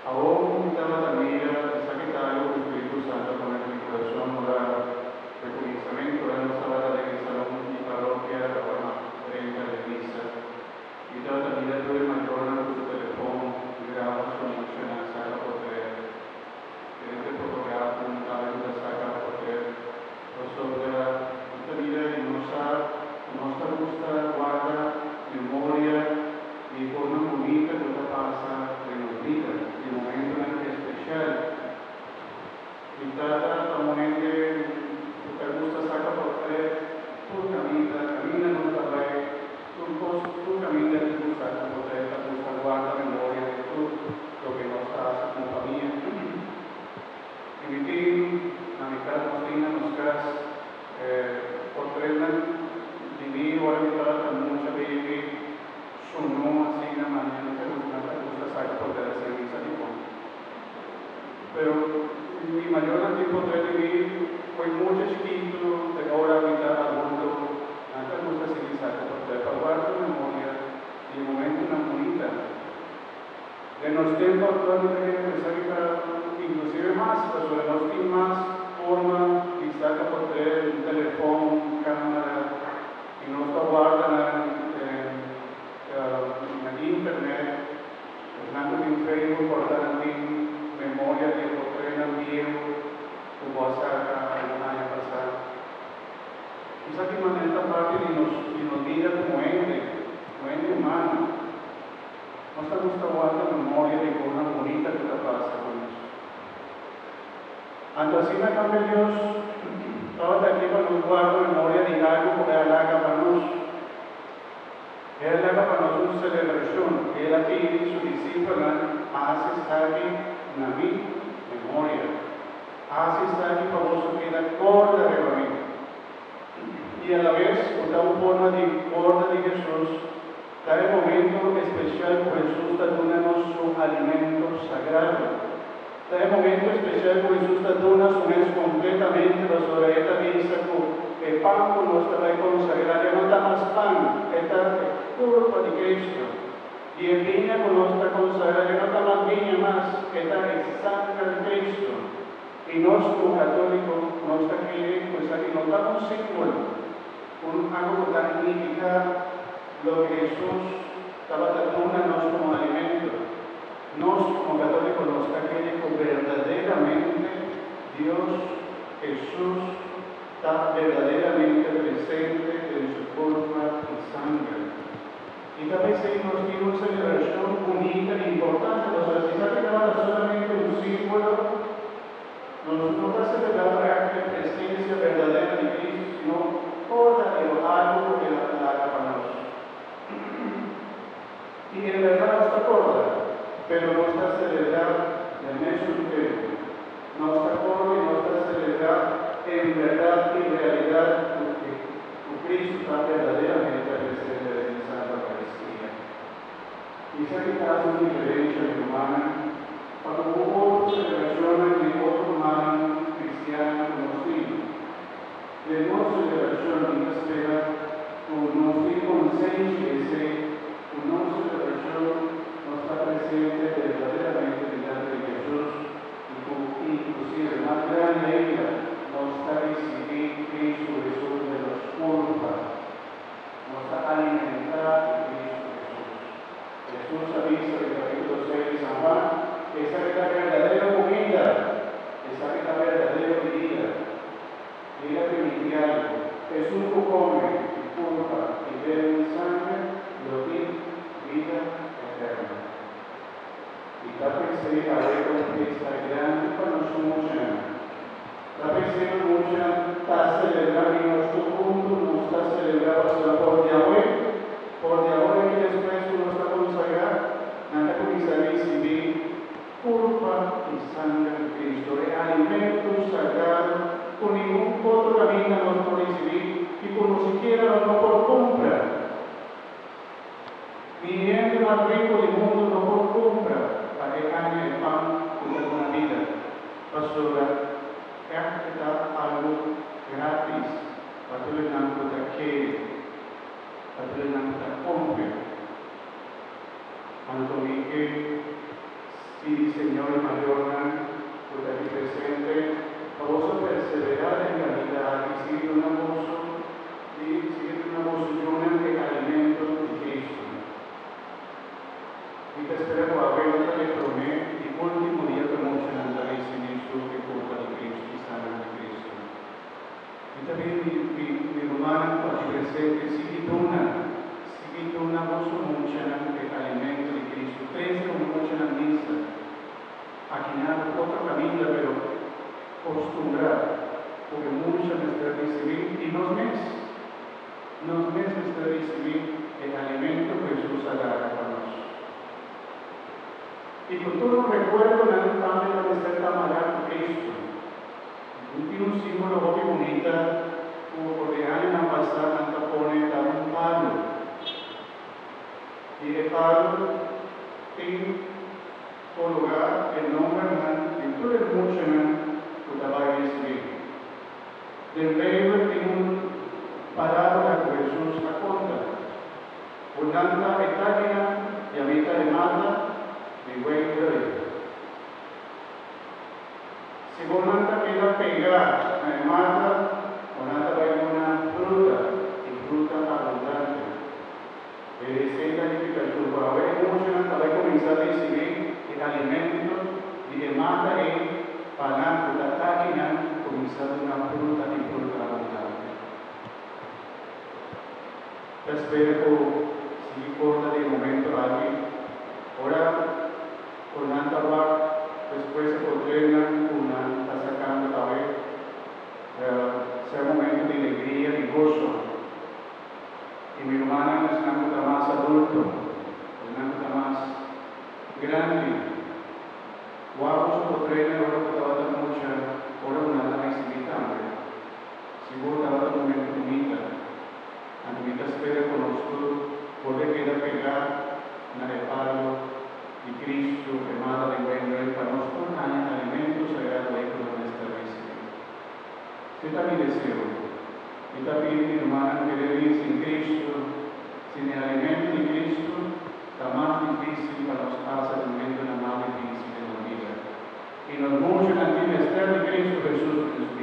Awor mi tabata mira esaki ta algu ku Spiritu Santu a pone den mi kurason ora ku e kuminsamentu, ora nos tabata den e salon di parokia, ora m'a drenta den misa. Mi tabata mira tur e mayornan ku su telefon graba su muchanan saka potret. Diferente fotografonan tambe ku ta saka potret. Pasobra mi ta mira i nos sa ku nos ta gusta warda memoria di e kosnan bunita ku ta pasa den nos bida, di momentunan espesial. Mi tata ta un hende ku ta gusta saka portret tur kaminda, kaminda nos ta bai, tur kos, tur kaminda e ta gusta saka portret, ta gusta warda memoria di tur loke nos ta hasi komo famia. I mi tin na mi kas, nos tin na nos kas portretnan di mi ora mi tabata mucha baby, sunú asina, mane no ta gusta, nan ta gusta saka portret asina, mi sa dikon. Pero mi mayornan tin portret di mi fo'i mucha chikitu te ora mi ta adulto, nan ta gusta sigui saka portret pa guarda memoria di e momentunan bunita. Den nos tempu aktual mi ta kere pensa ki ta inklusive mas, pasobra nos tin mas forma di saka portret, un telefòn, un kamera, i nos ta warda nan na internet. Esnan ku tin Facebook por ta nan tin memoria di e portretnan bieu ku bo a saka algun aña pasá. Esaki manera ta parti di nos bida komo hende, komo hende humano. Nos ta gusta warda memoria di kosnan bunita ku ta pasa ku nos. Anto asina tambe Dios tabata ke pa nos warda memoria di algu ku E a laga pa nos. E a laga pa nos un selebrashon. El a pidi su disipelnan, Hasi esaki na mi memoria. Hasi esaki pa boso keda kòrda riba mi. I alabes ku ta un forma di kòrda di Hesus. Ta e momento especial cu Hesus ta duna nos su alimento sagrado. Ta e momento especial cu Hesus ta duna su mes completamente pasobra e ta bisa cu e pan cu nos ta bay consagra ya no ta mas pan, e ta e curpa di Cristo. Y e biña cu nos ta consagra ya no ta mas biña mas, e ta e sanger di Cristo. Y nos como catolico nos ta kere cu esaki no ta un simbolo, un algo cu ta nifica loke Hesus tabata duna nos komo alimento. Nos komo katóliko nos ta kere ku berdaderamente Dios, Hesus, ta berdaderamente presente den su kurpa i sanger. I ta p'esei nos tin un selebrashon bunita i importante, pasobra si esaki tabata solamente un símbolo, Nos no ta selebrá prèk e presensia berdadero di Cristo, sino korda riba algu ku el a laga pa nos. I en bèrdat nos ta korda, pero nos ta selebrá den mesun tempu. Nos ta korda i nos ta selebrá en bèrdat i realidat ku ku Cristo ta berdaderamente presente den e Santa Eucaristia. Esaki ta haci un diferencia, mi rumannan, pa cu cu otro celebracionnan di otro rumannan cristiannan cu nos tin. Den nos celebracion mi ta spera cu nos tin consenshi di esey, cu nos celebracion nos ta presente berdaderamente dilanti di Jesus y cu inclusive, mas grandi ainda, nos ta ricibi Cristo Jesus den nos curpa. Nos ta alimentá ku Kristu Hesus. Hesus a bisa den kapítulo seis di San Juan, Esaki ta berdadero kuminda, esaki ta berdadero bibida. I el a primintí algu, Esun ku kome mi kurpa i bebe mi sangre lo tin bida eterno. I ta p'esei awe ta un fiesta grandi pa nos muchanan. Ta p'esei no mucha ta selebrá i nos tur huntu nos ta selebrá pasobra for di awe, for di awor aki despues ku nos ta konsagrá, nan ta kuminsá risibí kurpa i sanger di Kristu, e alimento sagrado ku ningun otro kaminda nos por risibí i ku no sikiera nos no por kumpra. Ni hende mas riku di mundu no por kumpra pa e haña e pan ku ta duna bida, pasobra ègt e ta algu grátis pa tur esnan ku ta kere, pa tur esnan ku ta konfia. Anto mi ke Señor i mayornan ku ta aki presente, pa boso perseverá den kaminda aki, sigui duna boso i sigui duna boso yunan e alimento di Cristo. Mi ta spera ku awe no ta e promé i último dia ku e muchanan ta risibí su e kurpa di Cristo i sanger di Cristo. Mi ta pidi mi mi mi rumannan ku aki presente sigui duna, sigui duna boso muchanan e alimento di Cristo. Trese un muchanan misa. Akinan of otro kaminda pero kostumbrá ku e mucha mester risibí i nos mes, nos mes mester risibí e alimento ku Hesus a laga pa nos. I ku tur nos rekuerdonan tambe ta mester ta mará ku Cristo. Mi tin un símbolo hopi bunita ku for di añanan pasá nan ta pone ta un palu. I e palu tin kologá e nombernan di tur e muchanan ku ta bai risibí. Den Beibel tin un parábola ku Hesus a konta, ku nan ta e takinan i ami ta e mata di wendrùif. Si bo nan ta keda pegá na e mata, bo nan ta bai duna fruta, i fruta abundante. E esei ta nifikashon ku awe e muchanan ta bai kuminsá risibí e alimento di e mata ei pa nan ku ta taki nan kuminsá duna fruta i fruta abundante. Ta spera ku sigui korda di e momento aki ora ku nan ta wak despues e potrenan ku nan ta sakando awe sea momento di legria i goso. I mi rumannan esnan ku ta mas adulto, esnan ku ta mas grandi, wak boso potrenan ora ku tabata mucha, ora ku nan ta risibí tambe. Sigur tabata un momento bunita. Anto mi ta spera ku nos tur bolbe keda pegá na e palo di Cristo, e mata di wendrùif, pa nos tur haña alimento sagrado ei ku nos mester risibí. Esei ta mi deseo. Mi ta pidi mi rumannan kere bin sin Cristo, sin e alimento di Cristo, ta mas difísil pa nos pasa e momentonan mas difísil den nos bida. I nos muchanan tin mester di Cristo Hesus den su.